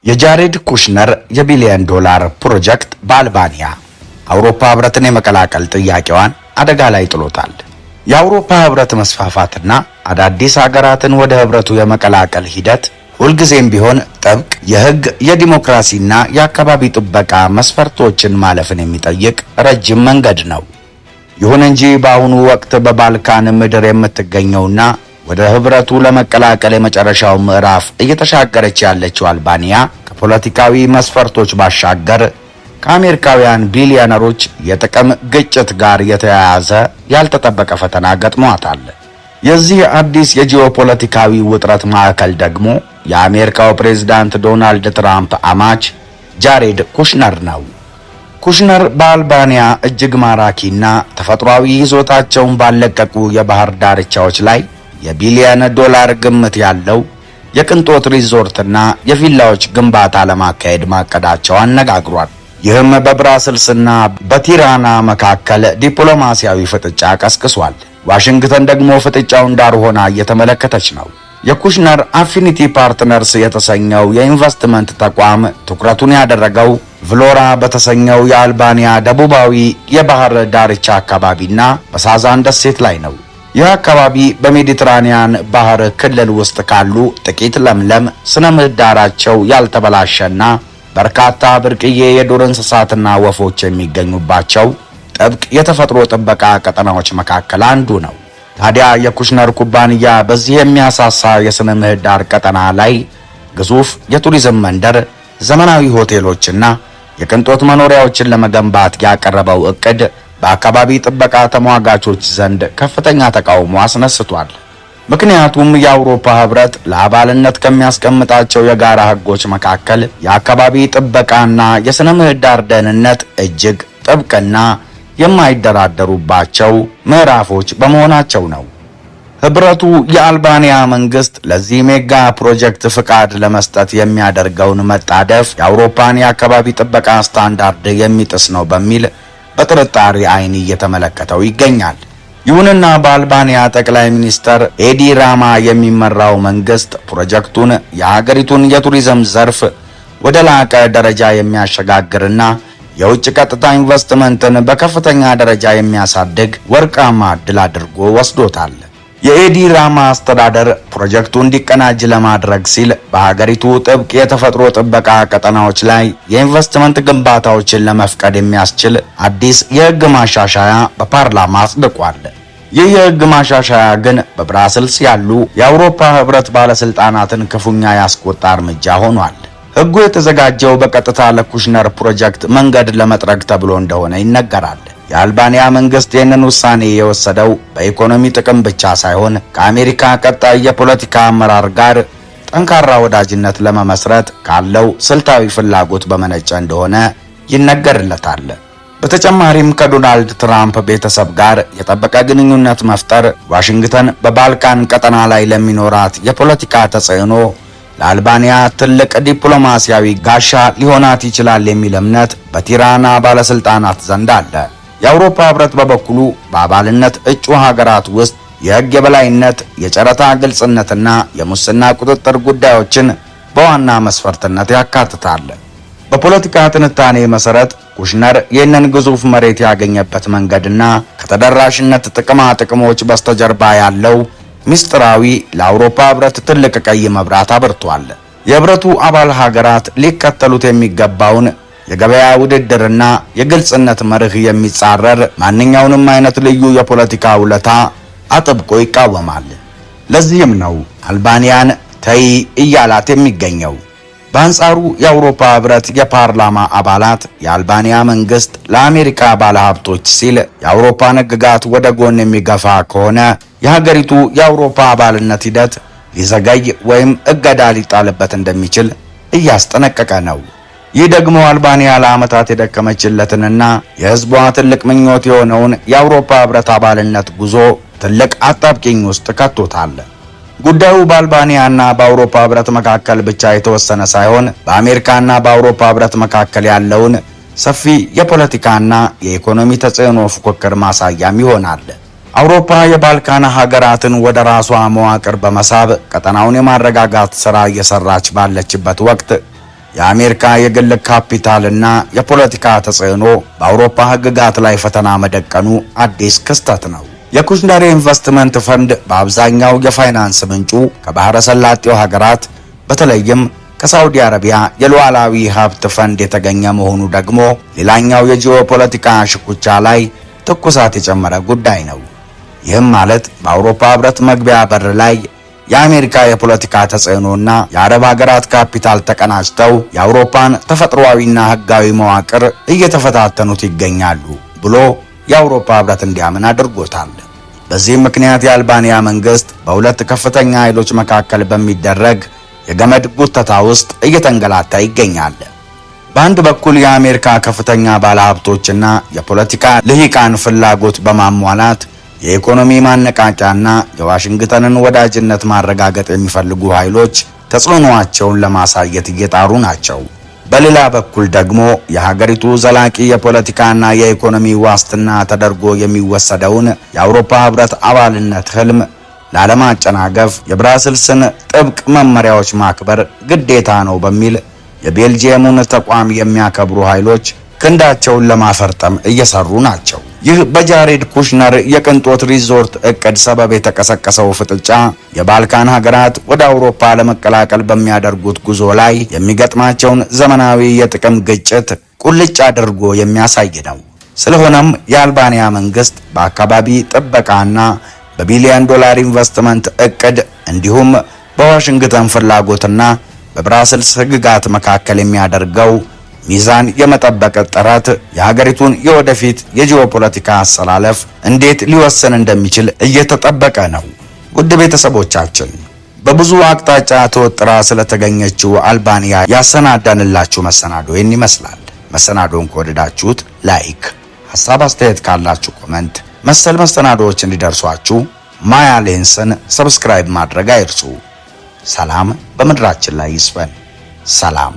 የጃሬድ ኩሽነር የቢሊዮን ዶላር ፕሮጀክት በአልባንያ አውሮፓ ህብረትን የመቀላቀል ጥያቄዋን አደጋ ላይ ጥሎታል። የአውሮፓ ህብረት መስፋፋትና አዳዲስ ሀገራትን ወደ ህብረቱ የመቀላቀል ሂደት ሁልጊዜም ቢሆን ጥብቅ የህግ፣ የዲሞክራሲና የአካባቢ ጥበቃ መስፈርቶችን ማለፍን የሚጠይቅ ረጅም መንገድ ነው። ይሁን እንጂ በአሁኑ ወቅት በባልካን ምድር የምትገኘውና ወደ ህብረቱ ለመቀላቀል የመጨረሻው ምዕራፍ እየተሻገረች ያለችው አልባንያ ከፖለቲካዊ መስፈርቶች ባሻገር ከአሜሪካውያን ቢሊዮነሮች የጥቅም ግጭት ጋር የተያያዘ ያልተጠበቀ ፈተና ገጥሟታል። የዚህ አዲስ የጂኦፖለቲካዊ ውጥረት ማዕከል ደግሞ የአሜሪካው ፕሬዝዳንት ዶናልድ ትራምፕ አማች ጃሬድ ኩሽነር ነው። ኩሽነር በአልባንያ እጅግ ማራኪና ተፈጥሯዊ ይዞታቸውን ባለቀቁ የባህር ዳርቻዎች ላይ የቢሊዮን ዶላር ግምት ያለው የቅንጦት ሪዞርትና የቪላዎች ግንባታ ለማካሄድ ማቀዳቸው አነጋግሯል። ይህም በብራስልስና በቲራና መካከል ዲፕሎማሲያዊ ፍጥጫ ቀስቅሷል። ዋሽንግተን ደግሞ ፍጥጫውን ዳር ሆና እየተመለከተች ነው። የኩሽነር አፊኒቲ ፓርትነርስ የተሰኘው የኢንቨስትመንት ተቋም ትኩረቱን ያደረገው ቭሎራ በተሰኘው የአልባንያ ደቡባዊ የባህር ዳርቻ አካባቢና በሳዛን ደሴት ላይ ነው። ይህ አካባቢ በሜዲትራኒያን ባህር ክልል ውስጥ ካሉ ጥቂት ለምለም ስነ ምህዳራቸው ያልተበላሸና በርካታ ብርቅዬ የዱር እንስሳትና ወፎች የሚገኙባቸው ጥብቅ የተፈጥሮ ጥበቃ ቀጠናዎች መካከል አንዱ ነው። ታዲያ የኩሽነር ኩባንያ በዚህ የሚያሳሳ የስነ ምህዳር ቀጠና ላይ ግዙፍ የቱሪዝም መንደር፣ ዘመናዊ ሆቴሎችና የቅንጦት መኖሪያዎችን ለመገንባት ያቀረበው እቅድ በአካባቢ ጥበቃ ተሟጋቾች ዘንድ ከፍተኛ ተቃውሞ አስነስቷል። ምክንያቱም የአውሮፓ ህብረት ለአባልነት ከሚያስቀምጣቸው የጋራ ህጎች መካከል የአካባቢ ጥበቃና የስነ ምህዳር ደህንነት እጅግ ጥብቅና የማይደራደሩባቸው ምዕራፎች በመሆናቸው ነው። ህብረቱ የአልባንያ መንግስት ለዚህ ሜጋ ፕሮጀክት ፍቃድ ለመስጠት የሚያደርገውን መጣደፍ የአውሮፓን የአካባቢ ጥበቃ ስታንዳርድ የሚጥስ ነው በሚል በጥርጣሬ ዓይን እየተመለከተው ይገኛል። ይሁንና በአልባንያ ጠቅላይ ሚኒስተር ኤዲ ራማ የሚመራው መንግስት ፕሮጀክቱን የሀገሪቱን የቱሪዝም ዘርፍ ወደ ላቀ ደረጃ የሚያሸጋግርና የውጭ ቀጥታ ኢንቨስትመንትን በከፍተኛ ደረጃ የሚያሳድግ ወርቃማ ዕድል አድርጎ ወስዶታል። የኤዲ ራማ አስተዳደር ፕሮጀክቱ እንዲቀናጅ ለማድረግ ሲል በሀገሪቱ ጥብቅ የተፈጥሮ ጥበቃ ቀጠናዎች ላይ የኢንቨስትመንት ግንባታዎችን ለመፍቀድ የሚያስችል አዲስ የሕግ ማሻሻያ በፓርላማ አጽድቋል። ይህ የሕግ ማሻሻያ ግን በብራስልስ ያሉ የአውሮፓ ሕብረት ባለስልጣናትን ክፉኛ ያስቆጣ እርምጃ ሆኗል። ሕጉ የተዘጋጀው በቀጥታ ለኩሽነር ፕሮጀክት መንገድ ለመጥረግ ተብሎ እንደሆነ ይነገራል። የአልባንያ መንግስት ይህንን ውሳኔ የወሰደው በኢኮኖሚ ጥቅም ብቻ ሳይሆን ከአሜሪካ ቀጣይ የፖለቲካ አመራር ጋር ጠንካራ ወዳጅነት ለመመስረት ካለው ስልታዊ ፍላጎት በመነጨ እንደሆነ ይነገርለታል። በተጨማሪም ከዶናልድ ትራምፕ ቤተሰብ ጋር የጠበቀ ግንኙነት መፍጠር ዋሽንግተን በባልካን ቀጠና ላይ ለሚኖራት የፖለቲካ ተጽዕኖ ለአልባንያ ትልቅ ዲፕሎማሲያዊ ጋሻ ሊሆናት ይችላል የሚል እምነት በቲራና ባለስልጣናት ዘንድ አለ። የአውሮፓ ህብረት በበኩሉ በአባልነት እጩ ሀገራት ውስጥ የህግ የበላይነት፣ የጨረታ ግልጽነትና የሙስና ቁጥጥር ጉዳዮችን በዋና መስፈርትነት ያካትታል። በፖለቲካ ትንታኔ መሰረት ኩሽነር ይህንን ግዙፍ መሬት ያገኘበት መንገድና ከተደራሽነት ጥቅማ ጥቅሞች በስተጀርባ ያለው ምስጢራዊ ለአውሮፓ ህብረት ትልቅ ቀይ መብራት አብርቷል። የህብረቱ አባል ሀገራት ሊከተሉት የሚገባውን የገበያ ውድድርና የግልጽነት መርህ የሚጻረር ማንኛውንም አይነት ልዩ የፖለቲካ ውለታ አጥብቆ ይቃወማል። ለዚህም ነው አልባንያን ተይ እያላት የሚገኘው። በአንጻሩ የአውሮፓ ህብረት የፓርላማ አባላት የአልባንያ መንግስት ለአሜሪካ ባለሀብቶች ሲል የአውሮፓን ህግጋት ወደ ጎን የሚገፋ ከሆነ የሀገሪቱ የአውሮፓ አባልነት ሂደት ሊዘገይ ወይም እገዳ ሊጣልበት እንደሚችል እያስጠነቀቀ ነው። ይህ ደግሞ አልባንያ ለዓመታት የደከመችለትንና የህዝቧ ትልቅ ምኞት የሆነውን የአውሮፓ ህብረት አባልነት ጉዞ ትልቅ አጣብቂኝ ውስጥ ከቶታል። ጉዳዩ በአልባንያና በአውሮፓ ህብረት መካከል ብቻ የተወሰነ ሳይሆን በአሜሪካና በአውሮፓ ህብረት መካከል ያለውን ሰፊ የፖለቲካና የኢኮኖሚ ተጽዕኖ ፉክክር ማሳያም ይሆናል። አውሮፓ የባልካን ሀገራትን ወደ ራሷ መዋቅር በመሳብ ቀጠናውን የማረጋጋት ሥራ እየሰራች ባለችበት ወቅት የአሜሪካ የግል ካፒታልና የፖለቲካ ተጽዕኖ በአውሮፓ ሕግጋት ላይ ፈተና መደቀኑ አዲስ ክስተት ነው። የኩሽነር ኢንቨስትመንት ፈንድ በአብዛኛው የፋይናንስ ምንጩ ከባህረ ሰላጤው ሀገራት በተለይም ከሳውዲ አረቢያ የሉዓላዊ ሀብት ፈንድ የተገኘ መሆኑ ደግሞ ሌላኛው የጂኦፖለቲካ ሽኩቻ ላይ ትኩሳት የጨመረ ጉዳይ ነው። ይህም ማለት በአውሮፓ ህብረት መግቢያ በር ላይ የአሜሪካ የፖለቲካ ተጽዕኖና የአረብ ሀገራት ካፒታል ተቀናጅተው የአውሮፓን ተፈጥሯዊና ህጋዊ መዋቅር እየተፈታተኑት ይገኛሉ ብሎ የአውሮፓ ህብረት እንዲያምን አድርጎታል። በዚህም ምክንያት የአልባንያ መንግስት በሁለት ከፍተኛ ኃይሎች መካከል በሚደረግ የገመድ ጉተታ ውስጥ እየተንገላታ ይገኛል። በአንድ በኩል የአሜሪካ ከፍተኛ ባለሀብቶችና የፖለቲካ ልሂቃን ፍላጎት በማሟላት የኢኮኖሚ ማነቃቂያና የዋሽንግተንን ወዳጅነት ማረጋገጥ የሚፈልጉ ኃይሎች ተጽዕኖአቸውን ለማሳየት እየጣሩ ናቸው። በሌላ በኩል ደግሞ የሀገሪቱ ዘላቂ የፖለቲካና የኢኮኖሚ ዋስትና ተደርጎ የሚወሰደውን የአውሮፓ ህብረት አባልነት ህልም ላለማጨናገፍ የብራስልስን ጥብቅ መመሪያዎች ማክበር ግዴታ ነው በሚል የቤልጂየሙን ተቋም የሚያከብሩ ኃይሎች ክንዳቸውን ለማፈርጠም እየሰሩ ናቸው። ይህ በጃሬድ ኩሽነር የቅንጦት ሪዞርት እቅድ ሰበብ የተቀሰቀሰው ፍጥጫ የባልካን ሀገራት ወደ አውሮፓ ለመቀላቀል በሚያደርጉት ጉዞ ላይ የሚገጥማቸውን ዘመናዊ የጥቅም ግጭት ቁልጭ አድርጎ የሚያሳይ ነው። ስለሆነም የአልባንያ መንግስት በአካባቢ ጥበቃና በቢሊዮን ዶላር ኢንቨስትመንት እቅድ እንዲሁም በዋሽንግተን ፍላጎትና በብራስልስ ህግጋት መካከል የሚያደርገው ሚዛን የመጠበቅ ጥረት የሀገሪቱን የወደፊት የጂኦፖለቲካ አሰላለፍ እንዴት ሊወሰን እንደሚችል እየተጠበቀ ነው። ውድ ቤተሰቦቻችን፣ በብዙ አቅጣጫ ተወጥራ ስለተገኘችው አልባንያ ያሰናዳንላችሁ መሰናዶ ይህን ይመስላል። መሰናዶን ከወደዳችሁት like፣ ሀሳብ አስተያየት ካላችሁ comment፣ መሰል መሰናዶዎች እንዲደርሷችሁ ማያ ሌንስን subscribe ማድረግ አይርሱ። ሰላም በምድራችን ላይ ይስፈን። ሰላም።